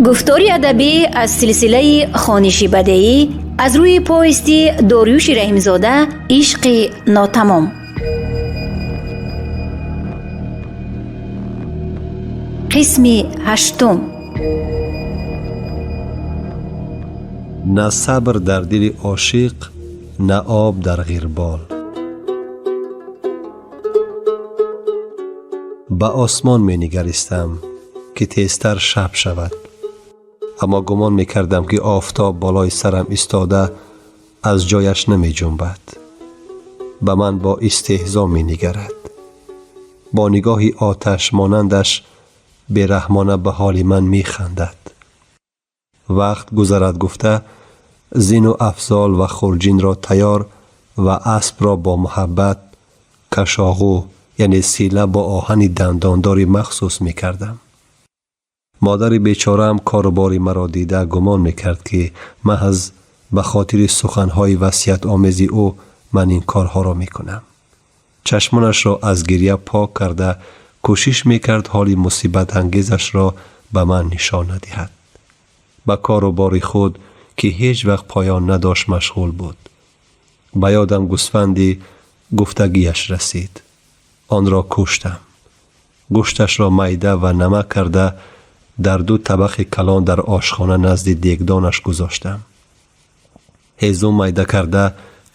Гуфтори адабӣ аз силсилаи хониши бадеӣ аз рӯи повести Дориюши Раҳимзода «Ишқи нотамом». Қисми ҳаштум. На сабр дар дили ошиқ, на об дар ғирбол. Ба осмон менигаристам, ки тезтар шаб шавад. Аммо гумон мекардам, ки офтоб болои сарам истода аз ҷояш намеҷунбад. Ба ман бо истеҳзо менигарад. Бо нигоҳи оташ монандаш бераҳмона ба ҳоли ман механдад. Вақт гузарад гуфта, зину афзол ва хурҷинро тайёр ва аспро бо муҳаббат кашоғу, яъне сила бо оҳани дандондори махсус мекардам. Модари бечораам корубори маро дида гумон мекард, ки маҳз ба хотири суханҳои васиятомези ӯ ман ин корҳоро мекунам. Чашмонашро аз гирья пок карда кӯшиш мекард ҳоли мусибатангезашро ба ман нишон надиҳад. Ба кору бори худ, ки ҳеҷ вақт поён надошт, машғул буд. Ба ёдам гӯсфанди гуфтагиаш расид. Онро куштам. Гӯшташро майда ва намак карда дар ду табақи калон дар ошхона назди дегдонаш гузоштам. Ҳезум майда карда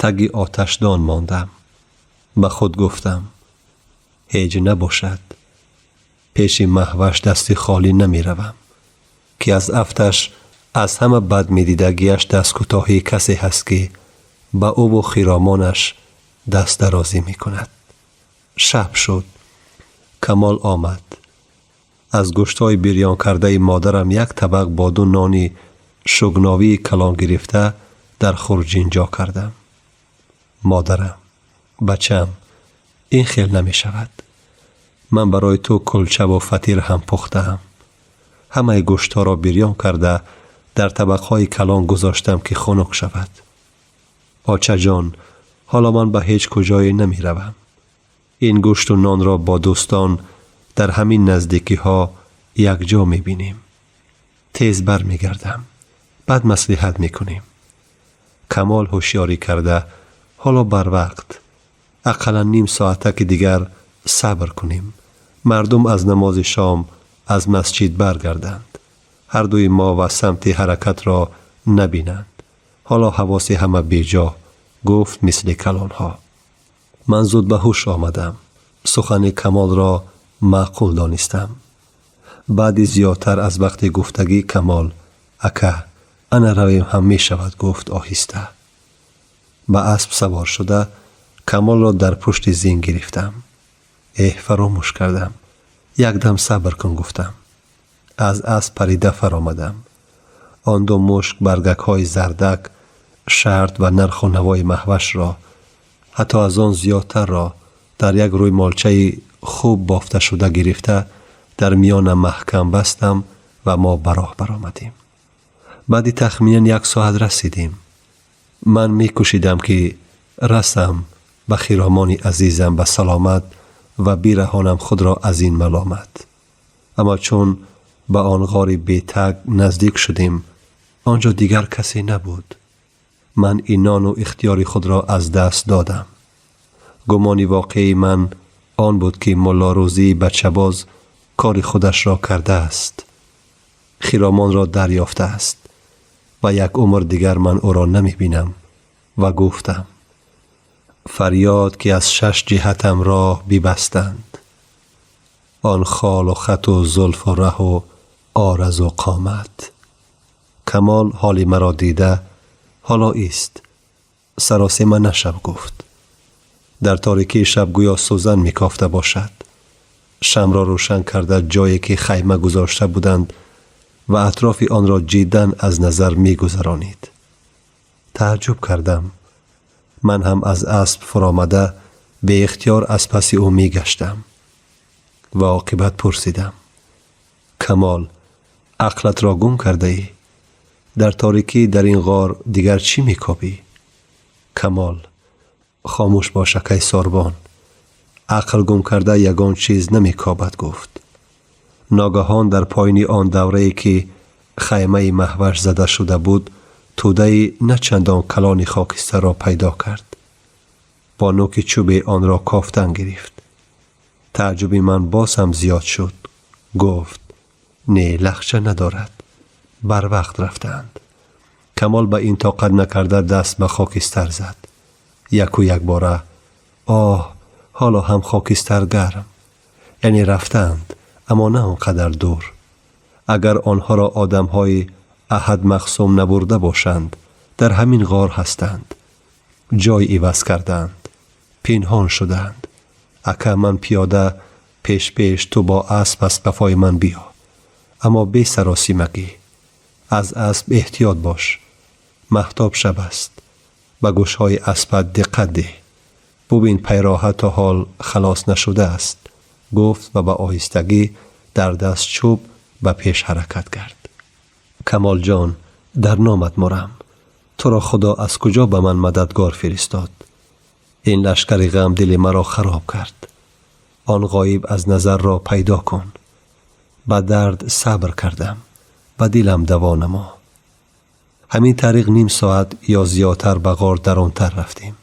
таги оташдон мондам. Ба худ гуфтам: ҳеҷ набошад, пеши Маҳваш дасти холӣ намеравам, ки аз афташ аз ҳама бадмедидагиаш дасткӯтоҳии касе ҳаст, ки ба ӯву хиромонаш дастдарозӣ мекунад. Шаб шуд. Камол омад. Аз гӯштҳои бирён кардаи модарам як табақ бо ду нони шугновии калон гирифта дар хурҷин ҷо кардам. Модарам: бачам, ин хел намешавад. Ман барои ту кулчаву фатир ҳам пухтаам. Ҳамаи гӯштҳоро бирён карда дар табақҳои калон гузоштам, ки хунук шавад. Очаҷон, ҳоло ман ба ҳеҷ куҷое намеравам. Ин гӯшту нонро бо дӯстон дар ҳамин наздикиҳо якҷо мебинем. Тез бармегардам. Баъд маслиҳат мекунем. Камол ҳушёрӣ карда: ҳоло барвақт, ақаллан ним соатаки дигар сабр кунем. Мардум аз намози шом аз масҷид баргарданд. Ҳар дуи мо ва самти ҳаракатро набинанд. Ҳоло ҳавоси ҳама беҷо, гуфт мисли калонҳо. Ман зуд ба ҳуш омадам. Сухани Камолро маъқул донистам. Баъди зиёдтар аз вақти гуфтагӣ Камол: ака, ана равем ҳам мешавад, гуфт оҳиста. Ба асп савор шуда Камолро дар пушти зин гирифтам. Эҳ, фаромӯш кардам. Якдам сабр кун, гуфтам. Аз асп парида фаромадам. Он ду мушк баргакҳои зардак, шарт ва нарху навои Маҳвашро, ҳатто аз он зиёдтарро дар як рӯймолчаи хуб бофташуда гирифта дар миёна маҳкам бастам ва мо ба роҳ баромадем. Баъди тахминан як соат расидем. Ман мекӯшидам, ки расам ба хиромони азизам ба саломат ва бираҳонам худро аз ин маломат. Аммо чун ба он ғори бетаг наздик шудем, он ҷо дигар касе набуд. Ман инону ихтиёри худро аз даст додам. Гумони воқеии ман он буд, ки Муллорӯзии бачабоз кори худашро кардааст, хиромонро дарёфтааст ва як умр дигар ман ӯро намебинам ва гуфтам: фарёд, ки аз шаш ҷиҳатам роҳ бибастанд, он холу хату зулфу раҳу оразу қомат. Камол ҳоли маро дида: ҳоло ист, саросема нашав, гуфт. Дар торикии шаб гӯё сӯзан мекофта бошад. Шамро рӯшан карда ҷое ки хайма гузошта буданд ва атрофи онро ҷиддан аз назар мегузаронид. Тааҷҷуб кардам. Ман ҳам аз асп фуромада беихтиёр аз паси ӯ мегаштам ва оқибат пурсидам: Камол, ақлатро гум кардаӣ? Дар торикӣ дар ин ғор дигар чӣ мекобӣ? Камол: хомӯш бош, акай сорбон, ақл гум карда ягон чиз намекобад, гуфт. Ногаҳон дар поёни он даврае, ки хаймаи Маҳваш зада шуда буд, тӯдаи на чандон калони хокистарро пайдо кард. Бо нӯки чӯбе онро кофтан гирифт. Тааҷҷуби ман боз ҳам зиёд шуд. Гуфт: не, лахча надорад, барвақт рафтаанд. Камол ба ин тоқат накарда даст ба хокистар зад. Яку якбора: оҳ, ҳоло ҳам хокистар гарм, яъне рафтаанд, аммо на он қадар дур. Агар онҳоро одамҳои Аҳад Мақсум набурда бошанд, дар ҳамин ғор ҳастанд, ҷой иваз кардаанд, пинҳон шудаанд. Ака, ман пиёда пеш пеш, ту бо асп аз қафои ман биё, аммо бесаросимагӣ. Аз асп эҳтиёт бош, маҳтоб шаб аст, ба гӯшҳои аспат диққат деҳ, бубин пайроҳа то ҳол халос нашудааст. Гуфт ва ба оҳистагӣ дар даст чӯб ба пеш ҳаракат кард. Камолҷон, дар номат мурам, туро Худо аз куҷо ба ман мададгор фиристод? Ин лашкари ғам дили маро хароб кард. Он ғоиб аз назарро пайдо кун. Ба дард сабр кардам, ба дилам даво намо. Ҳамин тариқ ним соат ё зиёдтар ба ғор дарунтар рафтем.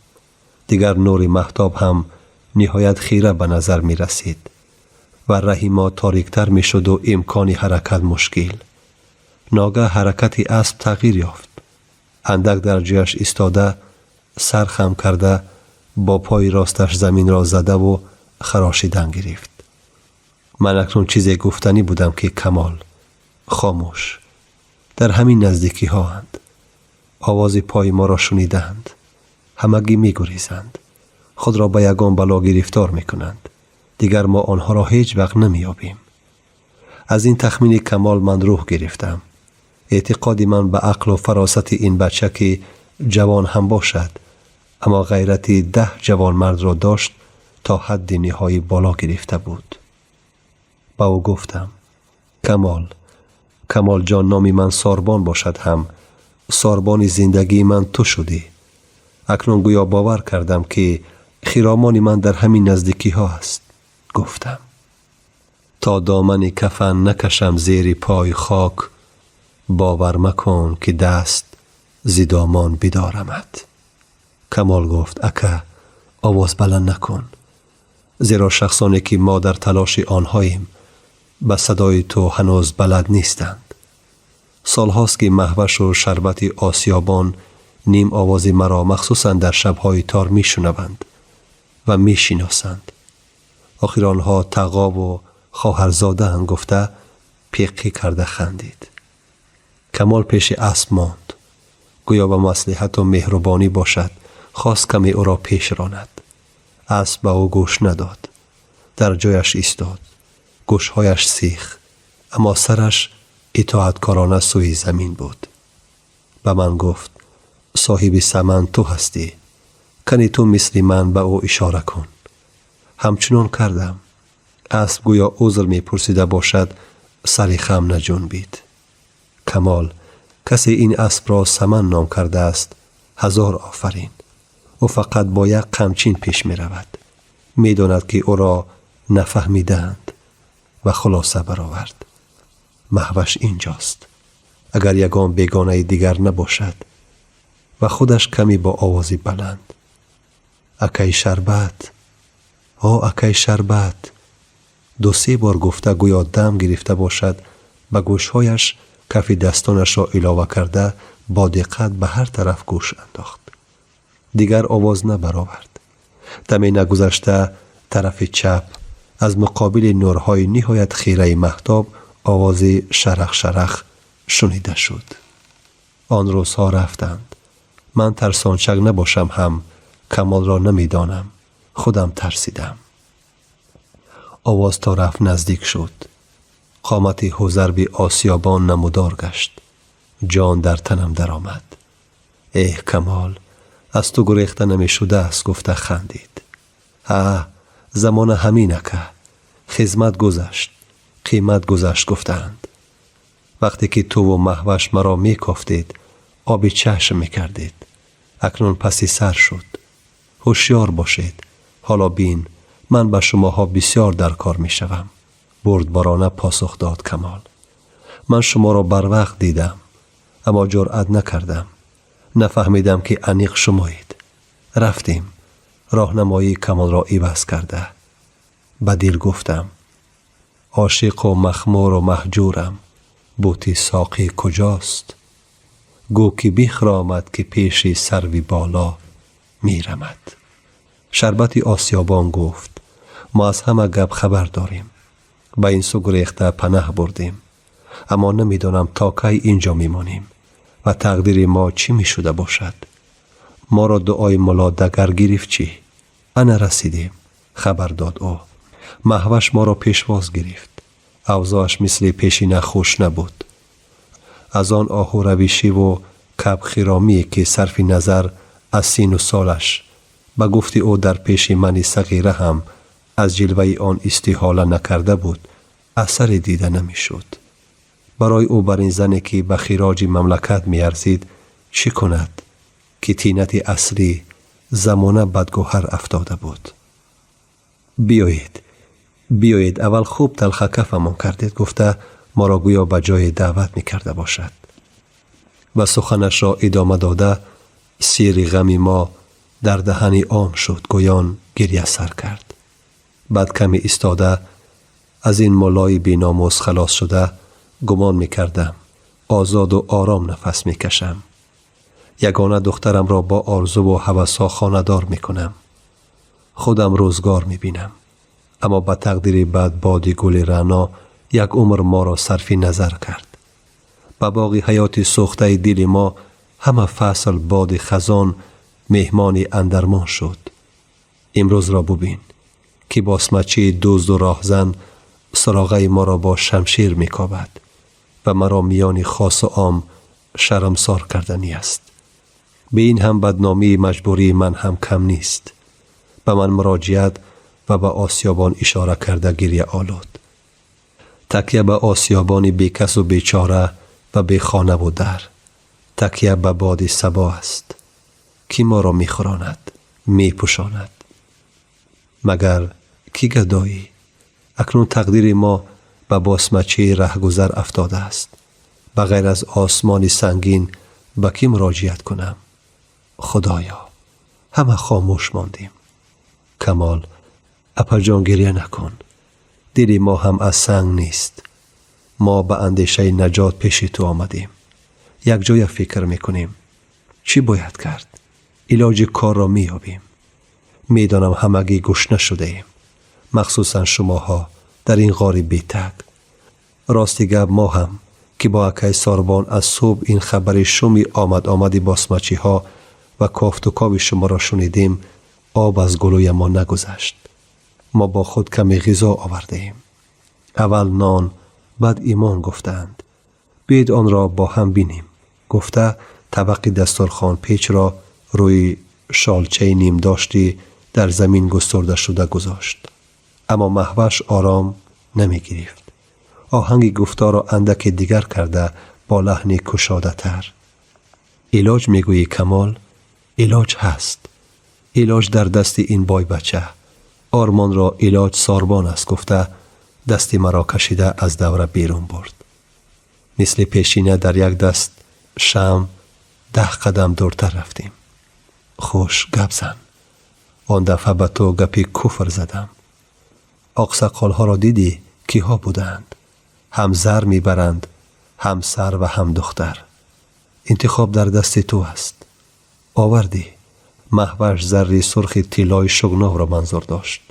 Дигар нури маҳтоб ҳам ниҳоят хира ба назар мерасид ва раҳи мо ториктар мешуду имкони ҳаракат мушкил. Ногаҳ ҳаракати асп тағйир ёфт. Андак дар ҷояш истода, сар хам карда, бо пои росташ заминро задаву харошидан гирифт. Ман акнун чизе гуфтанӣ будам, ки Камол: хомӯш, дар ҳамин наздикиҳоанд, овози пои моро шунидаанд, ҳамагӣ мегурезанд, худро ба ягон бало гирифтор мекунанд, дигар мо онҳоро ҳеҷ вақт намеёбем. Аз ин тахмини Камол ман рӯҳ гирифтам. Эътиқоди ман ба ақлу фаросати ин бача, ки ҷавон ҳам бошад, аммо ғайрати 10 ҷавонмардро дошт, то ҳадди ниҳоӣ боло гирифта буд. Ба ӯ гуфтам: Камол, Камолҷон, номи ман Сорбон бошад ҳам, сорбони зиндагии ман ту шудӣ. Акнун гӯё бовар кардам, ки хиромони ман дар ҳамин наздикиҳо аст. Гуфтам: то домани кафан накашам зери пой хок, бовар макун, ки даст зи домон бидорамад. Камол гуфт: ака, овоз баланд накун, зеро шахсоне ки мо дар талоши онҳоем, ба садои ту ҳанӯз балад нестанд. Солҳост, ки Маҳвашу Шарбати осиёбон ним овози маро махсусан дар шабҳои тор мешунаванд ва мешиносанд. Охир онҳо тағову хоҳарзодаанд. Гуфта, пиққӣ карда хандид. Камол пеши асп монд. Гӯё ба маслиҳату меҳрубонӣ бошад, хост каме ӯро пеш ронад. Асп ба ӯ гӯш надод, дар ҷояш истод, гӯшҳояш сих, аммо сараш итоаткорона сӯи замин буд. Ба ман гуфт: соҳиби саман ту ҳастӣ, кани ту мисли ман ба ӯ ишора кун. Ҳамчунон кардам. Асп гӯё узр мепурсида бошад, сари хам наҷунбид. Камол: касе ин аспро Саман ном кардааст, ҳазор офарин. Ӯ фақат бо як қамчин пеш меравад, медонад, ки ӯро нафаҳмидаанд. Ва хулоса баровард: Маҳваш инҷост, агар ягон бегонаи дигар набошад. Ва худаш каме бо овози баланд: акай Шарбат, о акай Шарбат, ду-се бор гуфта, гӯё дам гирифта бошад, ба гӯшҳояш кафи дастонашро илова карда, бо диққат ба ҳар тараф гӯш андохт. Дигар овоз набаровард. Даме нагузашта тарафи чап аз муқобили нурҳои ниҳоят хираи маҳтоб овози шарах-шарах шунида шуд. Он рӯзҳо рафтанд. Ман тарсончак набошам ҳам, Камолро намедонам, худам тарсидам. Овоз то рафт наздик шуд. Қомати ҳузарби осиёбон намудор гашт. Ҷон дар танам даромад. Эҳ, Камол, аз ту гурехта намешудааст, гуфта хандид. Ҳа, замона ҳамин, ака, хизмат гузашт, қимат гузашт гуфтаанд. Вақте ки туву Маҳваш маро мекофтед, оби чашм мекардед. Акнун паси сар шуд. Ҳушёр бошед. Ҳоло бин, ман ба шумоҳо бисёр дар кор мешавам. Бурдборона посух дод Камол. Ман шуморо барвақт дидам, аммо ҷуръат накардам. Нафаҳмидам, ки аниқ шумоед. Рафтем, роҳнамоии Камолро иваз карда. Ба дил гуфтам: ошиқу махмуру маҳҷурам, бути соқӣ куҷост? Гӯ ки бихромад, ки пеши сарви боло мерамад. Шарбати осиёбон гуфт: мо аз ҳама гап хабар дорем. Ба ин сӯ гурехта панаҳ бурдем. Аммо намедонам, то кай ин ҷо мемонем ва тақдири мо чӣ мешуда бошад. Моро дуои мулло Дагар гирифт чӣ? Ана расидем, хабар дод ӯ. Маҳваш моро пешвоз гирифт. Авзоаш мисли пешина хуш набуд. Аз он оҳуравишиву кабхиромие, ки сарфи назар аз сину солаш, ба гуфти ӯ, дар пеши мани сағира ҳам аз ҷилваи он истиҳола накарда буд, асаре дида намешуд. Барои ӯ бар ин зане, ки ба хироҷи мамлакат меарзид, чӣ кунад, ки тинати аслӣ замона бадгӯҳар афтода буд. Биёед, биёед, аввал хуб талхакафамон кардед, гуфта моро гӯё ба ҷое даъват мекарда бошад. Ва суханашро идома дода, сири ғами мо дар даҳани ом шуд, гӯён гиря сар кард. Баъд каме истода, аз ин муллои беномус халос шуда, гумон мекардам озоду ором нафас мекашам. Ягона духтарамро бо орзуву ҳавасҳо хонадор мекунам. Худам рӯзгор мебинам. Аммо ба тақдири бад боди гули раъно як умр моро сарфи назар кард. Ба боғи ҳаёти сӯхтаи дили мо ҳама фасл боди хазон меҳмони андармон шуд. Имрӯзро бубин, ки босмачии дузду роҳзан суроғаи моро бо шамшер мекобад ва маро миёни хосу ом шармсор карданӣ аст. Ба ин ҳам бадномии маҷбурии ман ҳам кам нест. Ба ман муроҷиат ва ба осиёбон ишора карда гиря олуд. Такя ба осиёбони бекасу бечора ва бехонаву дар, такя ба боди сабо аст. Кӣ моро мехӯронад, мепӯшонад? Магар кӣ гадоӣ? Акнун тақдири мо ба босмачии раҳгузар афтодааст. Ба ғайр аз осмони сангин ба кӣ муроҷиат кунам? Худоё! Ҳама хомӯш мондем. Камол: апаҷон, гиря накун. Дили мо ҳам аз санг нест. Мо ба андешаи наҷот пеши ту омадем. Якҷоя фикр мекунем, чӣ бояд кард. Илоҷи корро меёбем. Медонам, ҳамагӣ гушна шудаем, махсусан шумоҳо дар ин ғори бетаг. Рости гап, мо ҳам, ки бо акай Сорбон аз субҳ ин хабари шуми омад-омади босмачиҳо ва кофтукови шуморо шунидем, об аз гулӯямон нагузашт. Мо бо худ каме ғизо овардаем. Аввал нон, баъд имон гуфтаанд. Биёед, онро бо ҳам бинем, гуфта табақи дастурхонпечро рӯи шолчаи нимдошти дар замин густурдашуда гузошт. Аммо Маҳваш ором намегирифт. Оҳанги гуфторро андаке дигар карда, бо лаҳни кушодатар: илоҷ мегӯӣ, Камол? Илоҷ ҳаст. Илоҷ дар дасти ин бойбача. Ормонро илоҷ Сорбон аст, гуфта дасти маро кашида аз давра берун бурд. Мисли пешина дар як даст шам 10 қадам дуртар рафтем. Хуш гап зан. Он дафъа ба ту гапи куфр задам. Оқсақолҳоро дидӣ, киҳо будаанд? Ҳам зар мебаранд, ҳам сар ва ҳам духтар. Интихоб дар дасти ту аст. Овардӣ? Маҳваш зарри сурхи тиллои шугновро манзур дошт.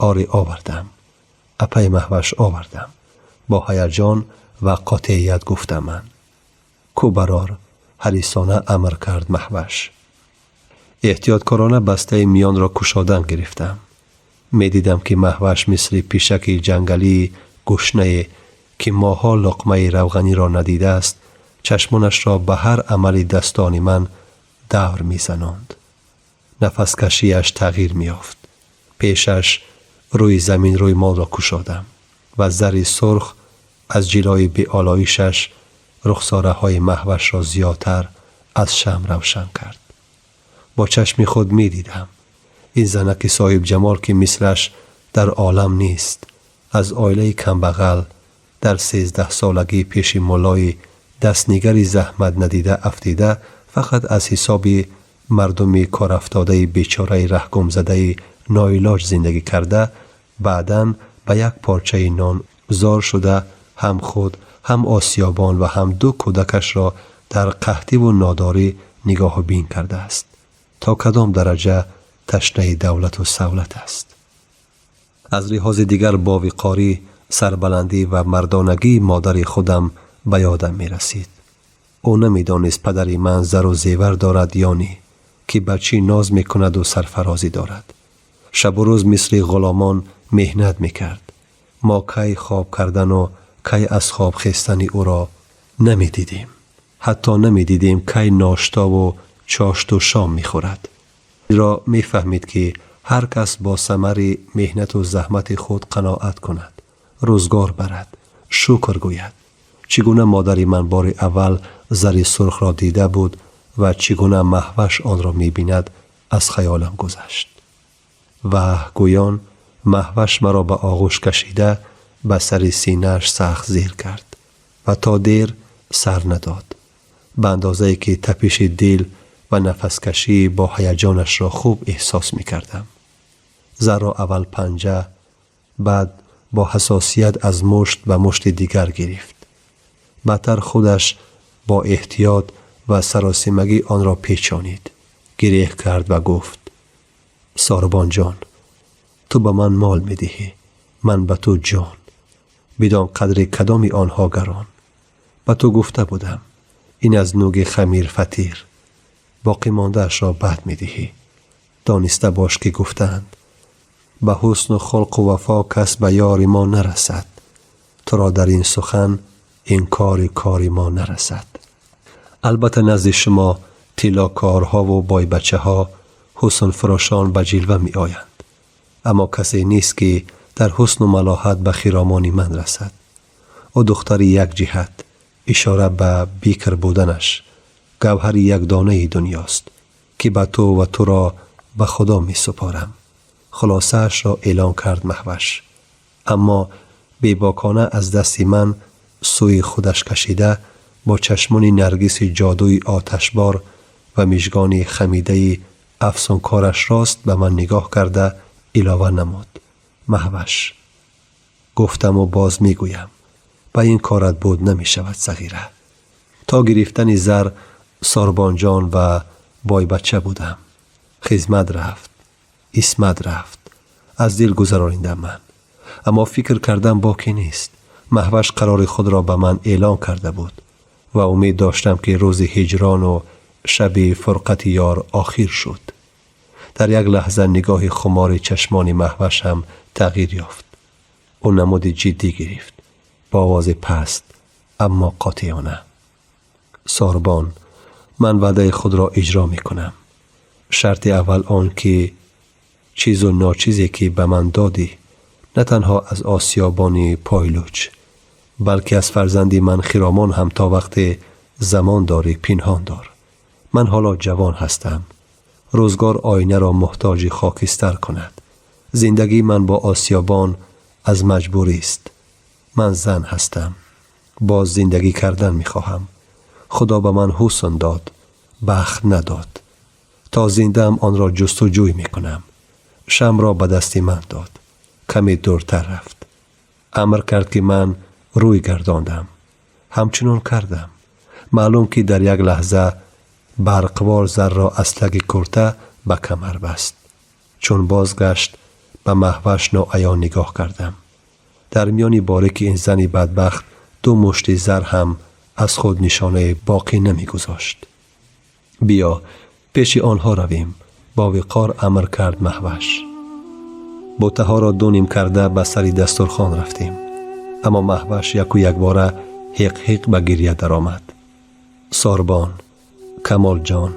Оре, овардам, апаи Маҳваш, овардам, бо ҳаяҷон ва қотеият гуфтам ман. Ку барор, ҳарисона амр кард Маҳваш. Эҳтиёткорона бастаи миёнро кушодан гирифтам. Медидам, ки Маҳваш мисли пишаки ҷангалии гушнае, ки моҳҳо луқмаи равғаниро надидааст, чашмонашро ба ҳар амали дастони ман давр мезанонд. Нафаскашиаш тағйир меёфт. Пешаш рӯи замин рӯймолро кушодам ва зари сурх аз ҷилои беолоишаш рухсораҳои Маҳвашро зиёдтар аз шам равшан кард. Бо чашми худ медидам, ин занаки соҳибҷамол, ки мислаш дар олам нест, аз оилаи камбағал дар 13 солагӣ пеши муллои дастнигари заҳмат надида афтида, фақат аз ҳисоби мардуми корафтодаи бечораи раҳгумзадаи ноилоҷ зиндагӣ карда, баъдан ба як порчаи нон зор шуда, ҳам худ, ҳам осиёбон ва ҳам ду кӯдакашро дар қаҳтиву нодорӣ нигоҳу бин кардааст, то кадом дараҷа ташнаи давлату савлат аст. Аз лиҳози дигар бовиқорӣ, сарбаландӣ ва мардонагии модари худам ба ёдам мерасид. Ӯ намедонист, падари ман зару зевар дорад ё не, ки ба чӣ ноз мекунаду сарфарозӣ дорад. Шабу рӯз мисли ғуломон меҳнат мекард. Мо кай хоб кардану кай аз хоб хестани ӯро намедидем. Ҳатто намедидем, кай ноштову чошту шом мехӯрад. Ро мефаҳмид, ки ҳар кас бо самари меҳнату заҳмати худ қаноат кунад, рӯзгор барад, шукр гӯяд. Чӣ гуна модари ман бори аввал зари сурхро дида буд ва чӣ гуна Маҳваш онро мебинад, аз хаёлам гузашт. Ваҳ гӯён Маҳваш маро ба оғӯш кашида, ба сари синааш сахт зер кард ва то дер сар надод, ба андозае ки тапиши дил ва нафаскашии бо ҳаяҷонашро хуб эҳсос мекардам. Зарро аввал панҷа, баъд бо ҳассосият аз мушт ба мушти дигар гирифт. Баъдтар худаш бо эҳтиёт ва саросимагӣ онро печонид, гиреҳ кард ва гуфт: «Сорбонҷон, ту ба ман мол медиҳӣ, ман ба ту ҷон. Бидон, қадри кадоми онҳо гарон. Ба ту гуфта будам, ин аз нӯги хамир фатир, боқимондаашро баъд медиҳӣ. Дониста бош, ки гуфтаанд, ба ҳусну хулқу вафо кас ба ёри мо нарасад. Туро дар ин сухан инкори кори мо нарасад. Албатта, назди шумо тиллокорҳову бойбачаҳо, ҳусн-фурӯшон ба ҷилва меоянд, аммо касе нест, ки дар ҳусну малоҳат ба хиромони ман расад. Ӯ духтари як ҷиҳат», ишора ба бикр буданаш, «гавҳари якдонаи дунёст, ки ба ту ва туро ба Худо месупорам». Хулосаашро эълон кард Маҳваш, аммо бебокона аз дасти ман сӯи худаш кашида, бо чашмони наргиси ҷодуи оташбор ва мижгони хамидаи афсункораш рост ба ман нигоҳ карда, илова намуд: «Маҳваш, гуфтаму боз мегӯям, ба ин корат буд намешавад, сағира. То гирифтани зар сорбонҷон ва бойбача будам. Хизмат рафт, исмат рафт, аз дил гузаронидам ман. Аммо фикр кардам, боке нест. Маҳваш қарори худро ба ман эълон карда буд ва умед доштам, ки рӯзи ҳиҷрону шаби фурқати ёр охир шуд». Дар як лаҳза нигоҳи хумори чашмони Маҳваш ҳам тағйир ёфт. Ӯ намуди ҷиддӣ гирифт. Бо овози паст, аммо қотеона: «Сорбон, ман ваъдаи худро иҷро мекунам. Шарти аввал он ки чизу ночизе, ки ба ман додӣ, на танҳо аз осиёбони пойлуч, балки аз фарзанди ман Хиромон ҳам то вақте замон дорӣ, пинҳон дор. Ман ҳоло ҷавон ҳастам. Рӯзгор оинаро муҳтоҷи хокистар кунад. Зиндагии ман бо осиёбон аз маҷбурист. Ман зан ҳастам, боз зиндагӣ кардан мехоҳам. Худо ба ман ҳусн дод, бахт надод. То зиндаам онро ҷустуҷӯй мекунам. Шамро ба дасти ман дод, каме дуртар рафт. Амр кард, ки ман рӯй гардондам. Ҳамчунон кардам. Маълум, ки дар як лаҳза барқвор зарро аз таги курта ба камар баст. Чун бозгашт, ба Маҳваш ноаён нигоҳ кардам. Дар миёни борики ин зани бадбахт ду мушти зар ҳам аз худ нишонае боқӣ намегузошт. «Биё, пеши онҳо равем», бо виқор амр кард Маҳваш. Бутаҳоро ду ним карда, ба сари дастурхон рафтем, аммо Маҳваш яку якбора ҳиқ-ҳиқ ба гирья даромад. «Сорбон, Камолҷон,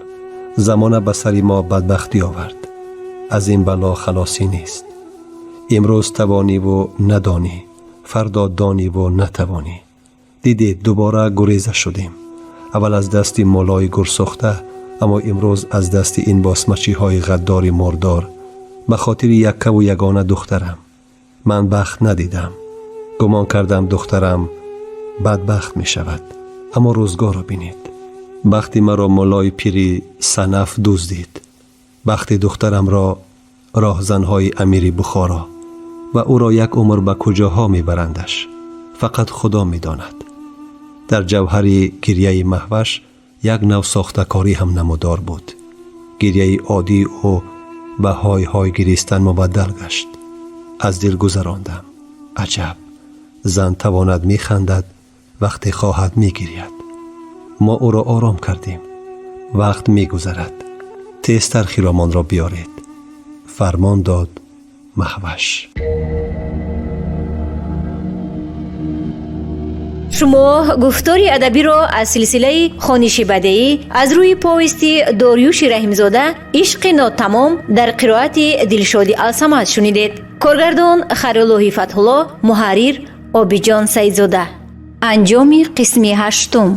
замона ба сари мо бадбахтӣ овард. Аз ин бало халосӣ нест. Имрӯз тавониву надонӣ, фардо дониву натавонӣ. Дидед, дубора гуреза шудем. Аввал аз дасти молои гурсӯхта, аммо имрӯз аз дасти ин босмачиҳои ғаддори мурдор, ба хотири яккаву ягона духтарам. Ман бахт надидам. Гумон кардам, духтарам Бадбахт мешавад. Аммо рӯзгорро бинед. Бахти маро муллои пири Санаф дуздид. Бахти духтарамро роҳзанҳои амири Бухоро ва ӯро як умр ба куҷоҳо мебарандаш. Фақат Худо медонад. Дар ҷавҳари гирьяи Маҳваш як нав сохтакорӣ ҳам намудор буд. Гирьяи оддии ӯ ба ҳой-ҳой гиристан мубаддал гашт. Аз дил гузарондам. Аҷаб! Зан тавонад механдад, вақте хоҳад мегиряд. Мо ӯро ором кардем. Вақт мегузарад. Тезтар хиромонро биёред. Фармон дод Маҳваш. Шумо гуфтори адабиро аз силсилаи хониши бадеӣ аз рӯи повести Дориюши Раҳимзода «Ишқи нотамом» дар қироати Дилшоди Алсамад шунидед. Коргардон Хайруллоҳи Фатҳулло, муҳаррир Обиҷон Саидзода. Анҷоми қисми ҳаштум.